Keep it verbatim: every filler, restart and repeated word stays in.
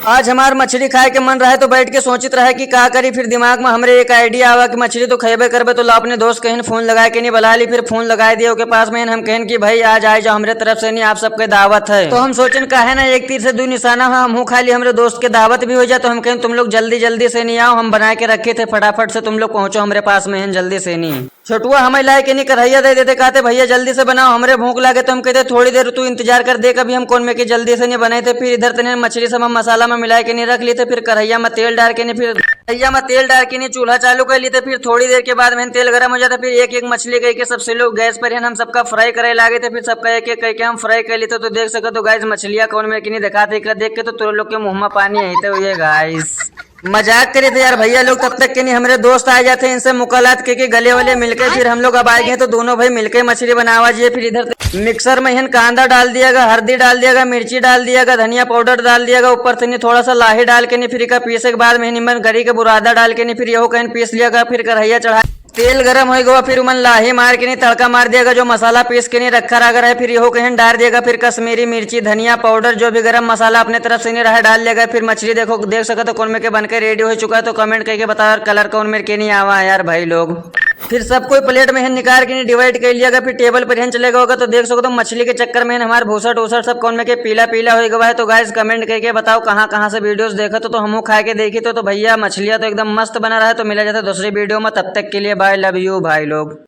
आज हमार मछली खाए के मन रहे तो बैठ के सोचित रहे कि का करी। फिर दिमाग में हमरे एक idea आवा कि मछली तो खइबे करबे, तो ला अपने दोस्त कहिन फोन लगाए के नहीं बुला ली। फिर फोन लगाए दिए ओके पास में, हम कहिन कि भाई आज आए जाओ, हमरे तरफ से नहीं आप सबके दावत है। तो हम सोचन काहे ना एक तीर से दो निशाना हो, हमहू खा ली, हमरे दोस्त के दावत भी हो जाए। तो हम कहिन तुम लोग जल्दी जल्दी से नहीं आओ, हम बनाए के रखे थे, फटाफट से तुम लोग पहुँचो हमरे पास में, जल्दी से नहीं। छोटुआ हमें लाए के नहीं कढ़ैया दे देते, कहते भैया जल्दी से बनाओ, हमरे भूख लागे। तो हम कहते थोड़ी देर तू इंतजार कर, देख अभी हम कौन में के जल्दी से नहीं बनाए थे। फिर इधर तने मछली सब हम मसाला में मिला के नहीं रख ली थे। फिर कढ़ैया में तेल डाल के नहीं, फिर कढ़ैया में तेल डाल के नहीं चूल्हा चालू कर ली थे। फिर थोड़ी देर के बाद में तेल गर्म हो जाता, फिर एक एक मछली कह के सबसे लोग गैस पर ही हम सबका फ्राई करे लागे थे। फिर सबका एक एक करके हम फ्राई कर ली थे। तो देख सको तो गाइस मछलियाँ कौन में के नहीं दिखाते, देख के तो तोर लोग के मुँह में पानी आई थे। ये गाइस मजाक करे थे यार भैया लोग, तब तक के नहीं हमरे दोस्त आ जाते, इनसे मुकालात के, के गले वाले मिलके फिर हम लोग अब आ गए। तो दोनों भाई मिलके मछली बनावा जिए। फिर इधर मिक्सर में हन कांदा डाल दिया गा, हल्दी डाल दिया गा, मिर्ची डाल दिया गा, धनिया पाउडर डाल दिया गा, ऊपर से नहीं थोड़ा सा लाही डाल के नहीं फिर का पीसे के बाद में निमन गरी के बुरादा डाल के नहीं फिर यहो कहीं पीस लिया गा। फिर कढ़ैया चढ़ा तेल गरम हो गवा, फिर उमन लाही मार के नहीं तड़का मार दिया गा। जो मसाला पीस के नहीं रखा रहा है, फिर यहो कहीं डाल दिया गा। फिर कश्मीरी मिर्ची, धनिया पाउडर, जो भी गरम मसाला अपने तरफ से नहीं रहा, डाल दिया गा। फिर मछली देखो, देख सको तो कौन में के बन के रेडी हो चुका है। तो कमेंट करके बताओ यार, कलर कौन मेरे के नहीं आवा है यार भाई लोग। फिर सब कोई प्लेट में है निकाल के नहीं डिवाइड कर लिया गा। फिर टेबल पर हन चले गवा गा। तो देख सको तो मछली के चक्कर में हमार भूसट उसट सब कौन में के पीला पीला हो गवा है। तो गाइस कमेंट करके बताओ कहाँ कहाँ से वीडियोस देखा तो, तो हमहू खा के देखी तो, तो भैया मछलियाँ तो एकदम मस्त बना रहा है। तो मिला जाता दूसरी वीडियो में, तब तक के लिए bye, love you भाई लोग।